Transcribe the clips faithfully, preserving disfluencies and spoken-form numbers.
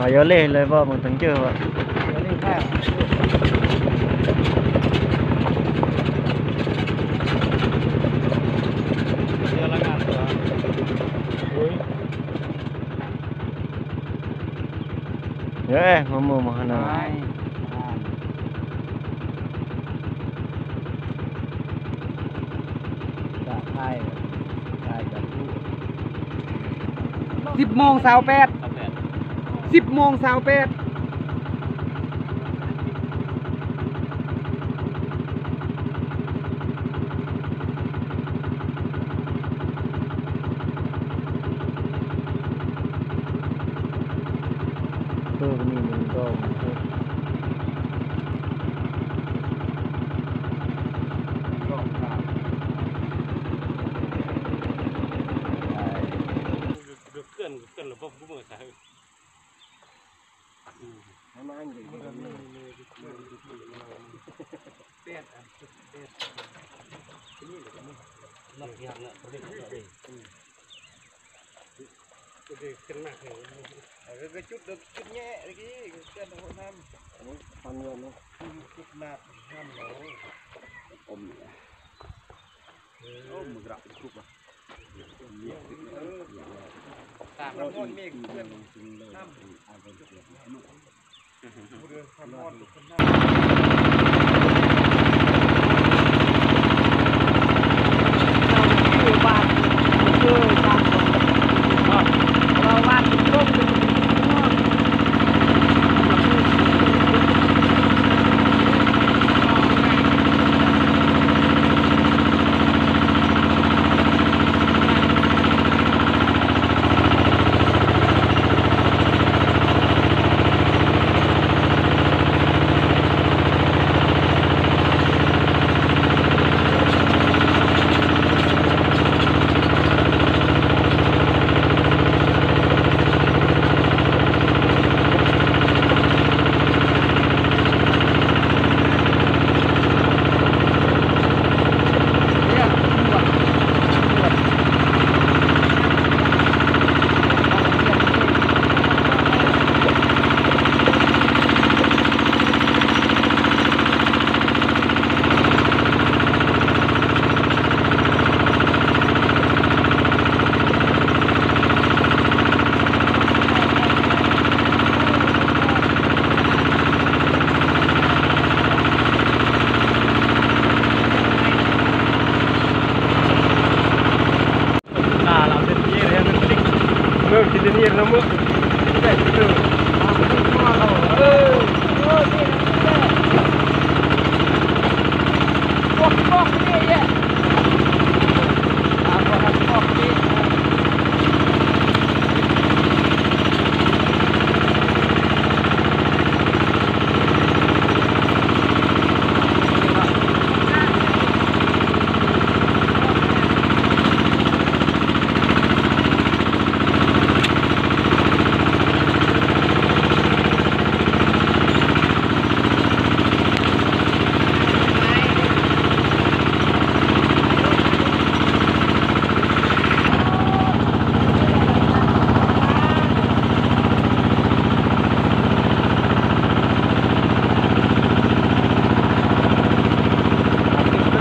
Ayo leh, leh, Pak, mau tengkeu, Pak. Ya, eh, ngomong mah, nah. Hai. Hai. Hai, hai. สิบโมงซาวแปด สิบโมงซาวแปด Tuh, ini mendong. Hai. Om. Oh, menggerak cukup lah. Nah, langsung nyiar ya, ngetik. Loh, kita nyiar nomor.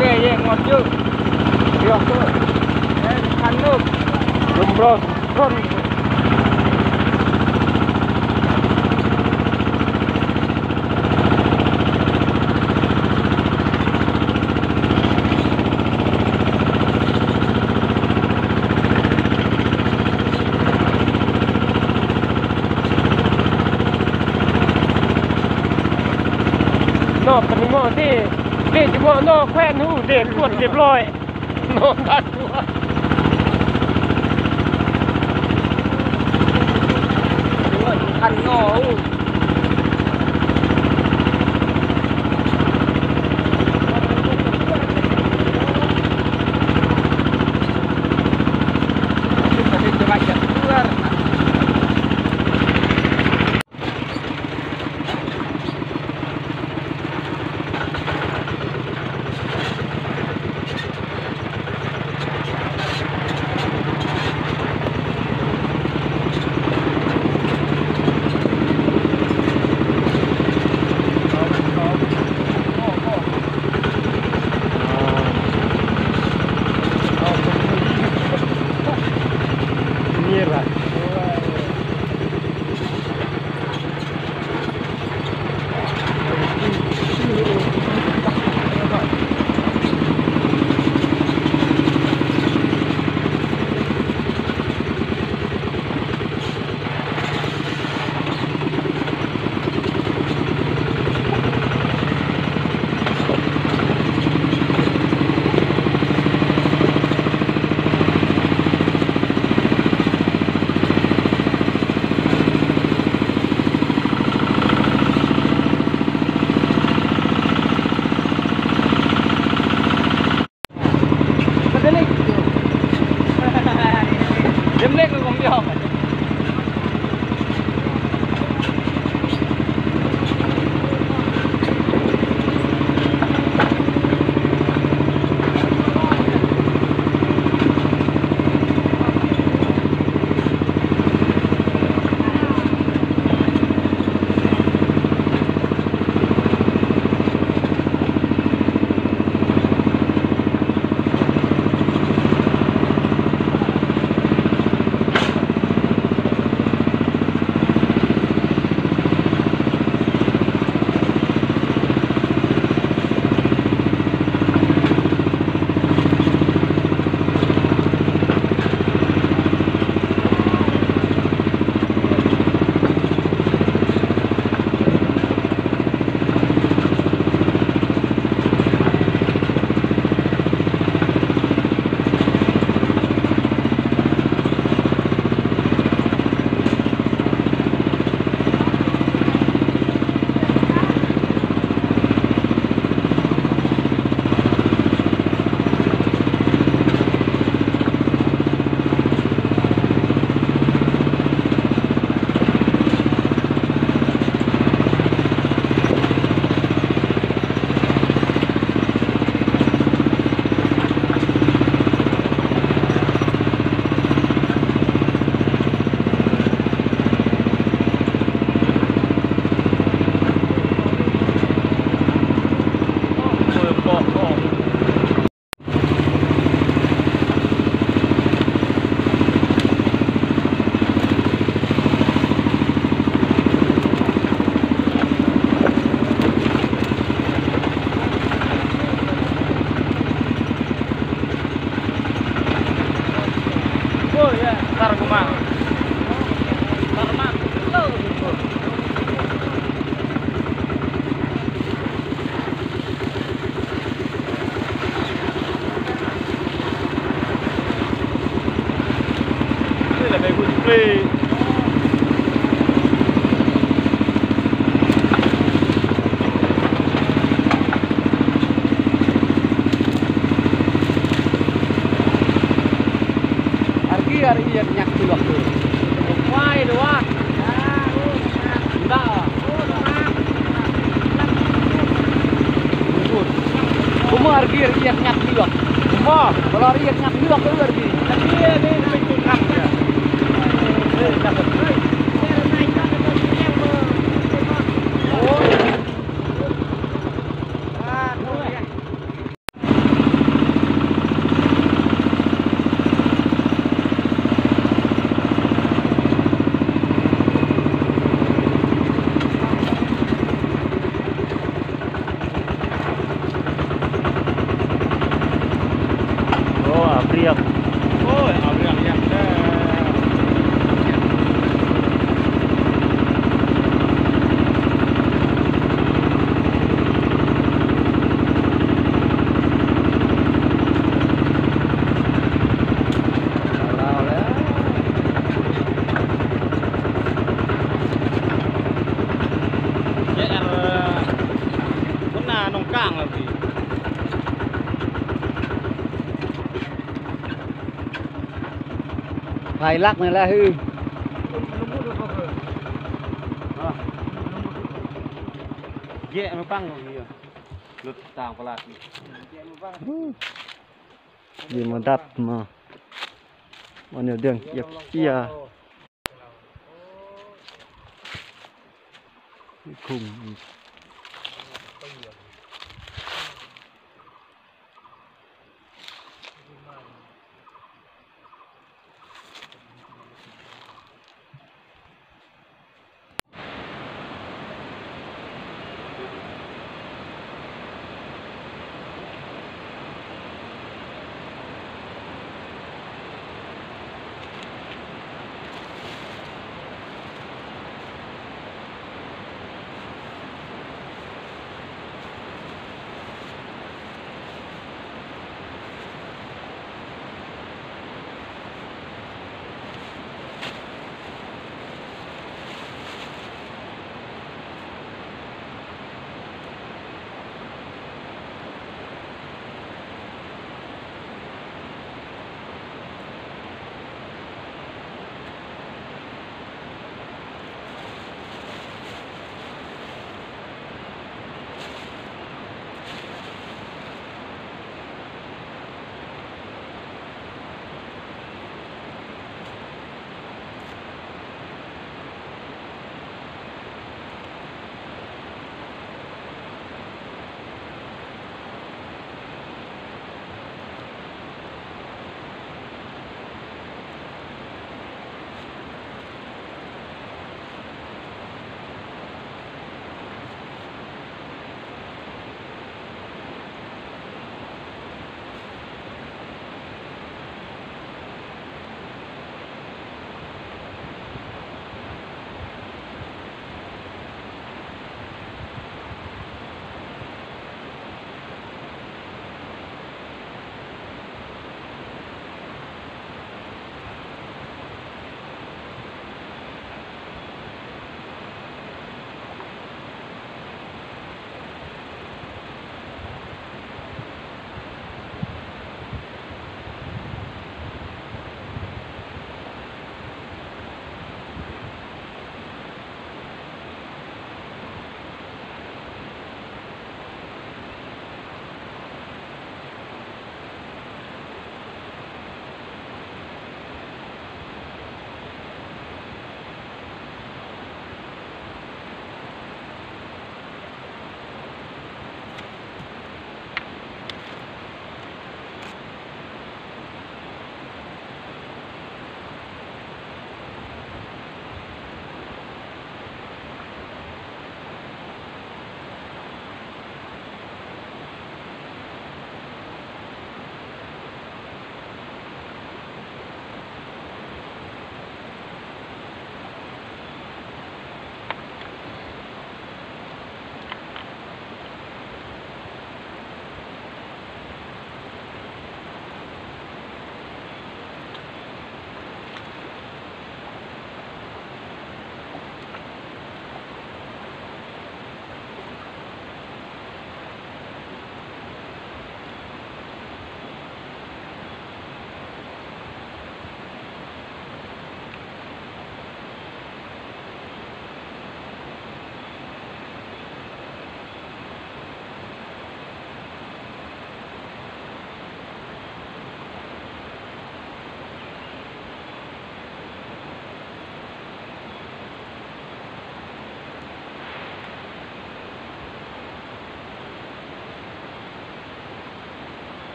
Bre, ye, ngorju. Yo, tuh. Eh, kandung. Jomblos. Ron. No, paningo' ti, ti jemo no, kuen hu, ti kuat, ti bloy. No, ndak kuat. Kan no, hu. Argi, argi, iya, nyak tulak tu. Wai, dua. Enggak. Bumbu argi, argi, iya, nyak tulak. Bumbu. Kalau argi, iya, nyak tulak, kalau argi. Iya, iya, iya. Oh, abriak. Oh, abriak, ya. Kuna nongkang lagi. Pailak na lah, hư. Jek mepang kok iya. Lut tang pelat. Di madat ma. Mana dia, iya, iya. Ikung.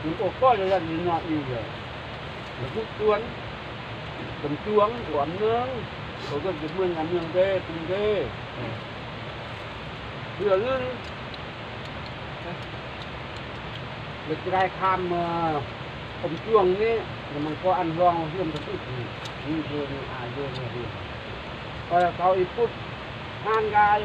Ung oko ya, ya, ni na iya. Lagu tuan, bentuang, wan nang, lagu jemen nang nang de, tung de. Dia lun, Lechrai kham, eh, Om Chuang ni, na mangko an long hiam ta tut ni. Ni dia ni, ah, dia ni, dia. Kalau kau iput, han gai,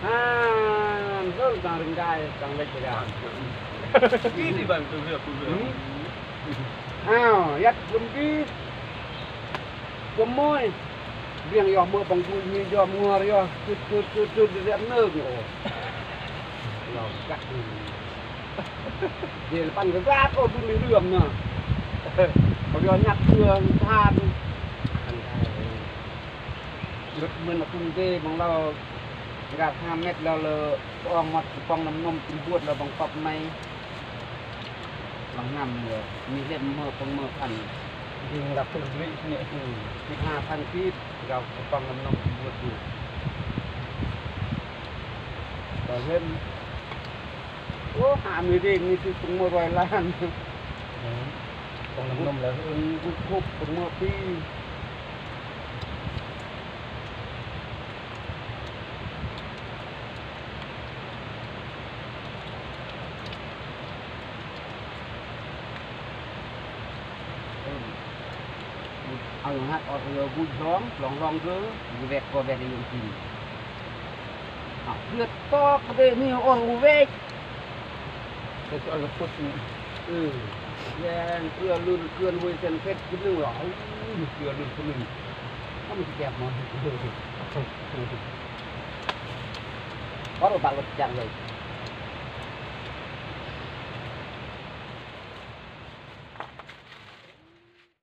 han, lol, tang ring gai, tang lechrai. Ini bantu dia, aku bilang. Hmm? Ah, yat lum di, pemoi. Biang yoh mo bang bui mi jom ngor yoh. Tut, tut, tut, tut, di rem neng, oh. Lao gat ni. Di depan gegat, oh, dun di ruam na. Kau yoh nyak tuang tahan. Lut men aku ni de, bang lao. Gat hamet lao le, ong mat pong nam nom timbut lao bang pap mai. Bang ngam ya, ni lem me pengmekan. Di nggak perlu duit ni. Hmm. Di ha san kit, nggak kupang nom nom buat ni. Bahem. Oh, ami ding ni si pengmo roi lan. Hmm. Pang nom nom lah. Hmm, cukup pengmo pi. Ang hat ot yo gudong, long long ke, gudek ko bek yung sini. Ah, betok de ni ot gudek. Betok leput ni. Eh, yang kue lun, kue lun sen pet, kue lun, ah, kue lun, kue lun. Kamu siap mah. Baru tak lecak lagi.